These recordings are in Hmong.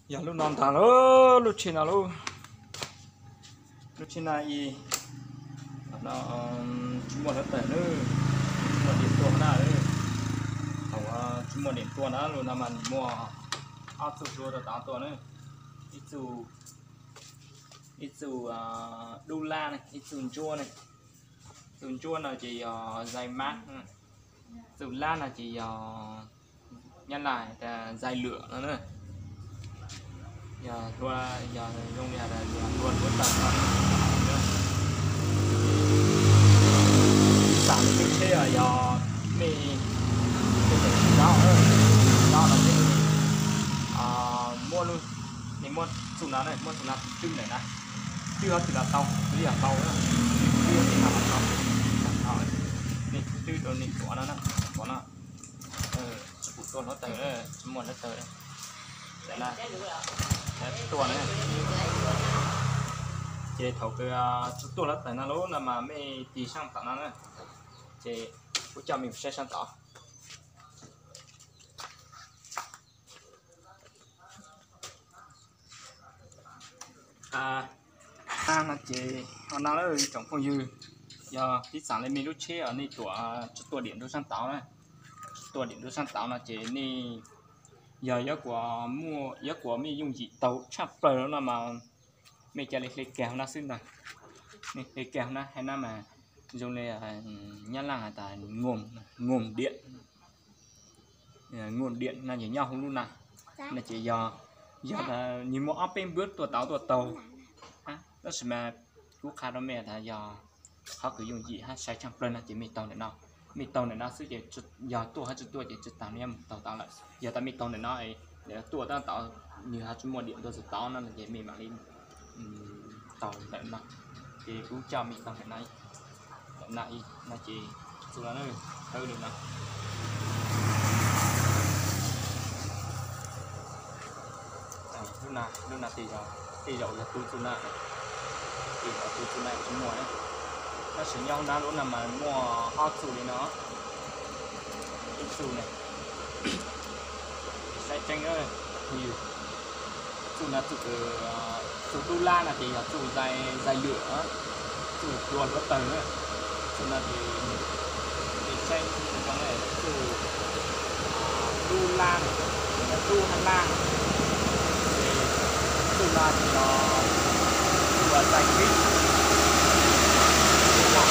Yog lub no ntag lauj, lub tsheb no lauj. Lub tsheb no ib, tsis muaj hluav taws na, tsis muaj diam tuaj na. Thaum tsis muaj diam tuaj na, lub no mas nws muaj ob txuj hlua rau tod tuaj na. Ib txuj, ib txuj dub lab ne, ib txuj ntsuab ne. Txuj ntsuab no ces yog zais mab, txuj lab no ces yog Nyab Laj zais lwm no na. Yog hlua, yog zoo li hais tias yog hlua hluav taws no. Xam lub tsheb yog nej, nej tseem tsis paub, tsis paub no ces nej muab lub, nej muab txuj no, muab txuj no twb ntawm na, twb ho twb los tau, twb yog tau, twb ho twb los tau. Nej twb rau nej tuav no, tuav no, tsis pum tuaj hluav taws, tsis muaj hluav taws. Tuaj na. Ces thaum kws tsis tuaj hluav taws no lub no mas mej tig saab tom no na. Ces kuv coj mej saib saab tod. No ces ho no tsoom phooj ywg, yog piv xam li mej lub tsheb nej tuam tsis tuaj diam nrug saab tod na, tsis tuaj diam nrug saab tod no ces nej, yog yuav kuas muaj, yuav kuas mej yooj yim tau tshaj plawg no mas mej ca le hle kag hauv no xwb ntag. Mej hle kag hauv no hab mas zoo li Nyab Laj has tas ngum diam, ngum diam no ces nyob hauv lub na. No ces yog, yog nwg muaj ob peb npwb tuaj tau tuaj taug, tab sis mas kuv qha rau mej tas yog qhov kws yooj yim hab sai tshaj plawg no ces mej taug ntawm no, mej taug ntawm no xwb ces yog tuaj hab tsis tuaj ces tsis tas mej yuav mus taug tod lawm. Yog tas mej taug ntawm no, tuaj tab tom nwg ho tsis muaj diam tuaj txug tod no ces mej mam li taug ntawm no. Ces kuv coj mej taug ntawm no, ntawm no ib no ces txuj no, tawb li no. Lub no tej zaum yog tu txuj na, tej zaum tu txuj na tsis muaj. Tab sis nyob hauv no lub no mas muaj ob txuj li no, ib txuj ne, saib tseeb, txuj no txuj, txuj dub lab no ces yog txuj zais lwm, txuj hlua hluav taws na. Txuj no ces saib zoo, txuj dub lab, dub hab lab. Txuj no ces yog txuj zais kib. Ces muab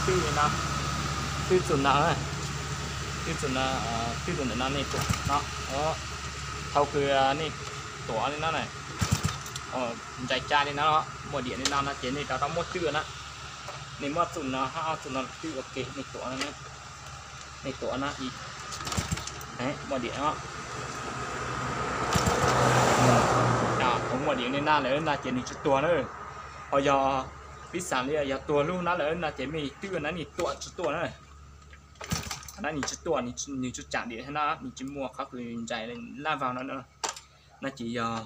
twb li no, twb txug no, twb txug ntawm no nej tuam no, thaum kws nej tuam li no na, ntsais tsa li no, muaj diam li no no ces nej rov rau muab twb na. Nej muab txuj no hab ob txuj no twb ua ke nej tuam, nej tuam no, muaj diam no. Thaum muaj diam li no lawm no ces nws tsis tuag na. Ho yog piv xam li yog tuag lug no lawm no ces mej twb na, nej tuam tsis tuaj na. Qhov no nws tsis tuaj, nws tsis tsaam diam hab no, nws tsis muaj qhov kws ntsais laj vag no. No ces yog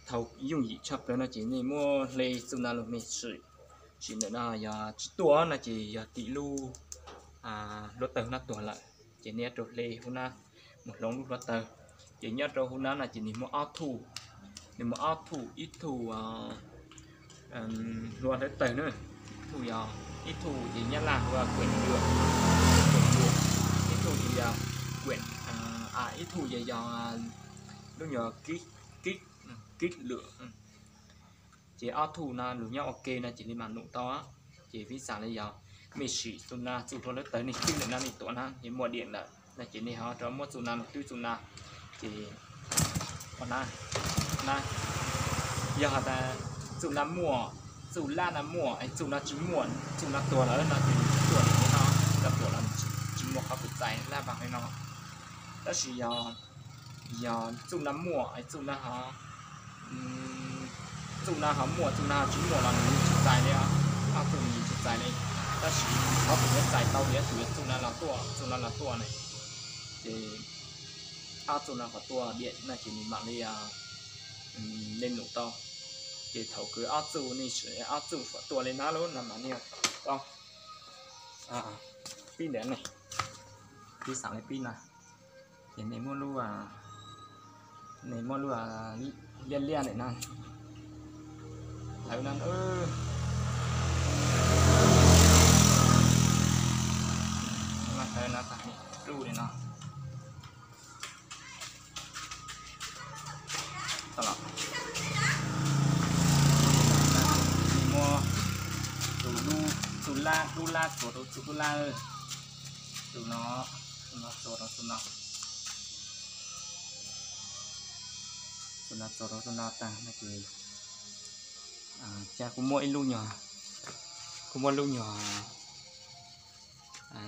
thaum yooj yim tshaj plawg no ces nej muab hle txuj no los mej sim. Sim ntawm no yog tsis tuaj no ces yog tim lub hluav taws no tuag lawm, ces nej rau hle hauv no mus hloov lub hluav taws. Ces nyob rau hauv no no ces nws muaj ob txuj, nws muaj ob txuj, ib txuj hlua hluav taws na, ib txuj yog, ib txuj ces nyab laj hu ua kuem dua, ib txuj ces yog kuem, ib txuj ces yog lub nyuag kib, kib lwm. Ces ob txuj no lug nyob ua ke no ces li mam num tau. Ces piv xam li yog mej sim txuj no, txuj hlua hluav taws nej twb ntawm no nej tuam na, ces muaj diam lawm no ces nej ho rov muab txuj no los twb txuj no. Ces yog has tas txuj no muaj, txuj lab no muaj, txuj no tsis muaj, txuj no tuag lawm no ces nws tsis tuaj li no, tuag los tsis muaj qhov kws txais laj vag li no. Tab sis yog, yog txuj no muaj, txuj no ho, txuj no ho muaj, txuj no ho tsis muaj los nws tsis txais li, ob txuj nws tsis txais li. Tab sis qhov kws yuav txais tau yog tus yog txuj no los tuaj, txuj no los tuaj ne, ces ob txuj no qhov tuaj diam no ces nws mam li nej num tau. Ces thaum kws ob txuj nej, ob txuj suav tua li na lub no mas nej tau pib ntawm ne, pib xav li pib na, ces nej muab lub, nej muab lub liab liab ntawm no hlawv no, hlawv no tag pluj li no. Muab tus lub, tus lab, lub lab txuas rau tus lub lab, tus no, tus no txuas rau tus no, tus no txuas rau tus no tag no ces, cas kuv muab ib lub nyuag, kuv muab lub nyuag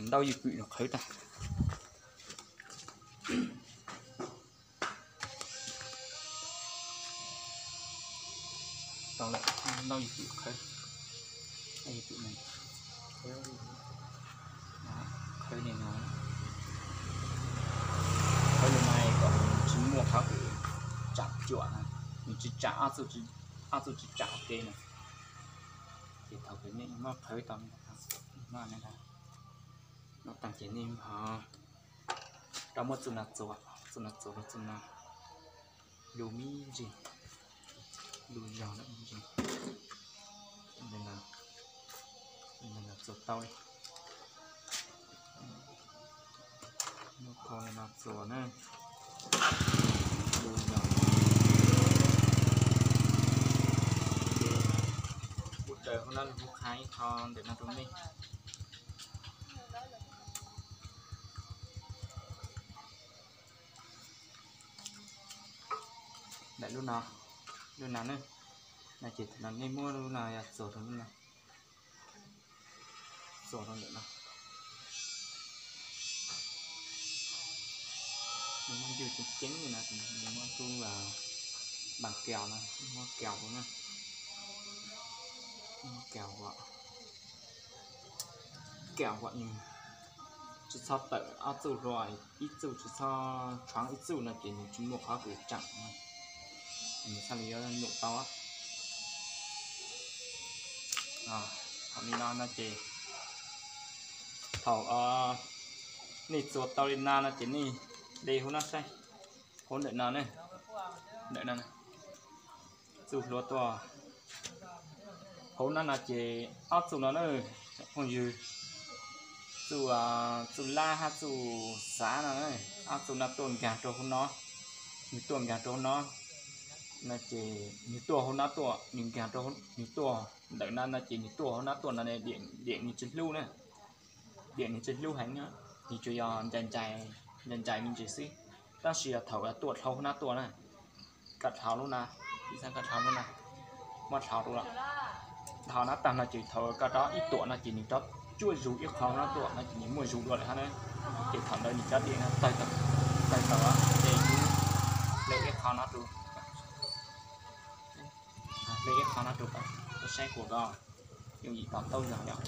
ntaub ywj pwm no qhwv tag. Tau lawm, ntaub ywj pwm qhwv, qhwv li no, qhwv li no kom nws tsis muaj qhov kws tsam cuam, nws tsis tsam, ob txuj tsis tsam ua ke na. Ces thaum kws nej muab qhwv tau no tag ces nej ho rov muab txuj no txuas, txuj no txuas rau txuj no, lug me ntsis, lug zog me ntsis, txuas tau li. Muab kho li no txuas na, lug zog. Ces kuv raws hauv no kuv qha ib qho ntawm no rau nej. Ntawm lub no, lub no ne, no ces thaum no nej muab lub no yog txuas rau lub no, txuas rau ntawm no. Nws muaj ncauj ceev ceev li no, nws muab tub npas kaus no, muab kaus rau na, muab kaus kom, kaus kom nws tsis txhob tawm ob txuj hlua, ib txuj tsis txhob tshuav ib txuj no ces nws tsis muaj qhov kws tsam no, nws thiaj li yuav num tau. Thaum li no no ces thaum nej txuas tau li no no ces nej de hauv no saib, hauv ntawm no ne, ntawm no, txuj hlua tuaj hauv no no ces ob txuj no na, phooj ywg, txuj, txuj lab hab txuj xav no, ob txuj no tuaj nkag rau hauv no, nws tuaj nkag rau hauv no, no ces nws tuaj hauv no tuaj, nws nkag rau, nws tuaj ntawm no no ces nws tuaj hauv no tuaj no, diam nws tsis hlub na, diam nws tsis hlub heev, nws tsuas yog ncaim ncaim me ntsis xwb. Tab sis yog thaum tuaj dhau hauv no tuaj na, koj dhau lub no, koj dhau lub no, muab dhau rau lawm, dhau no tag no ces thaum koj rov ib tuam no ces nws rov cuab zug ib qho no tuaj no ces nws muaj zug dua lawm hab na. Ces thaum ntawd nws cov diam no tawg tau, tawg tau ces hle ib qho no rau, hle ib qho no rau, saib kuas koj yooj yim to taub zog yom.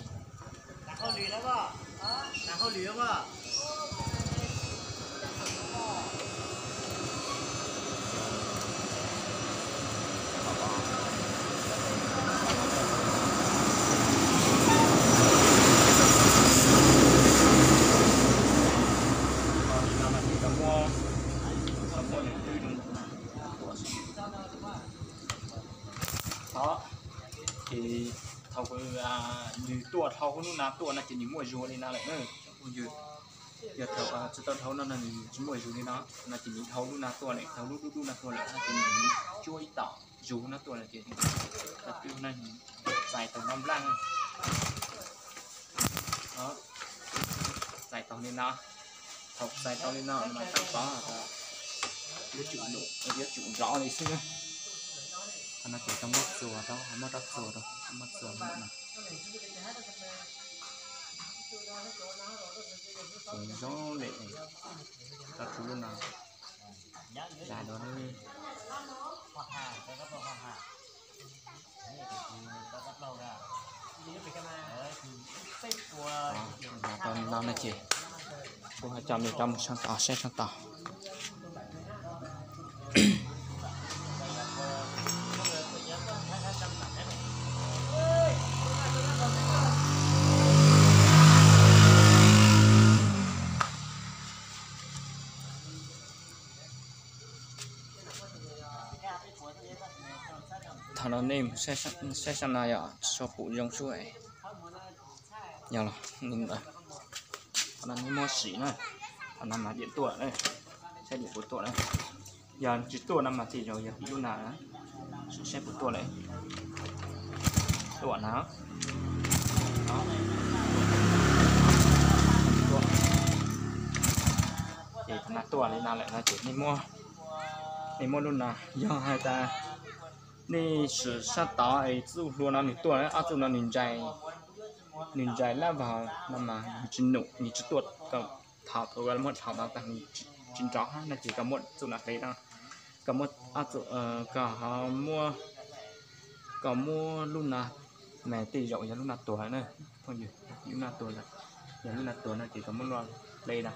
Thaum, ces thaum nws tuaj dhau hauv lub no tuaj no ces nws muaj zug li no lawm na. Yog thaum tsis tau dhau no no nws tsis muaj zug li no, no ces nws dhau lub no tuaj lawm, dhau lub dub dub no tuaj lawm no ces nws cuab ib tom zug no tuaj no ces, twb no txais tau no nplaj, txais tau li no. Thaum txais tau li no mas tab tom yuav tsum nrov li xwb. Qhov no ces koj muab txuas rau, muab rab txuas rau, muab txuas rau no. Txuas zoo li, rau lub no. Dua li no no ces kuv ho coj nej rov mus saib tod, saib saib tod. Qhov no nej saib sab no yog tso pum zoo xwb. Yog los, qhov no nej muab sim na, qhov no mas diam tuaj, saib diam puas tuaj na. Yog tsis tuaj no mas tej zaum yog vim lub na, sim saib puas tuaj lawm. Tuaj na. Ces qhov no tuaj li no lawm no ces nej muab lub no, yog hais tias nej sim sab tod es txuj hlua no nws tuaj, ob txuj no nws ntsais lab vog no mas nws tsis num, nws tsis tuaj, kom thaum muab dhau tau tag nws tsis nrov hab no ces koj muab txuj no hle no, koj muab, koj ho muab, koj muab lub no, mas tej zaum yog lub no tuag na. Phooj ywg, lub no tuag lawm, yog lub no tuag no ces koj muab los hle no,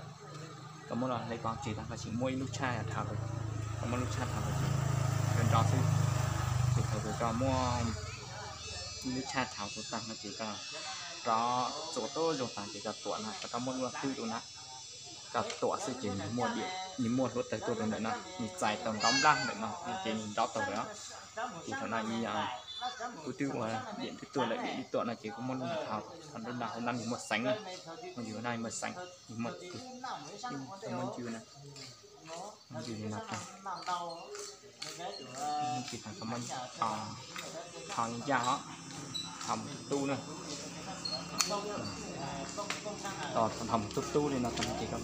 koj muab los hle pov tseg tag koj tseem muab ib lub tshaj dhau, koj muab lub tshaj dhau ces nrov xwb. Ces thaum koj muab ib lub tshaj dhau tag no ces koj rov txuas tau zoo tag ces koj tuam no, koj muab lub no twb rau na, koj tuam xwb ces nws muaj hluav taws tuaj rau ntawm no, nws txais tau nkaum nplab ntawm no ces nws nrov tau lawm. Ces thaum no kuv twb ua diam twb tuaj lawm, diam twb tuaj no ces kuv muab lub no dhau, lub no hauv no nws muaj xeev na, yus no muaj xeev, nws muaj, muaj ncw na, muaj ncw li no tag. Ces koj muab dhau ncaj os, dhau mus tub tub na, dhau mus tub tub li no tag ces koj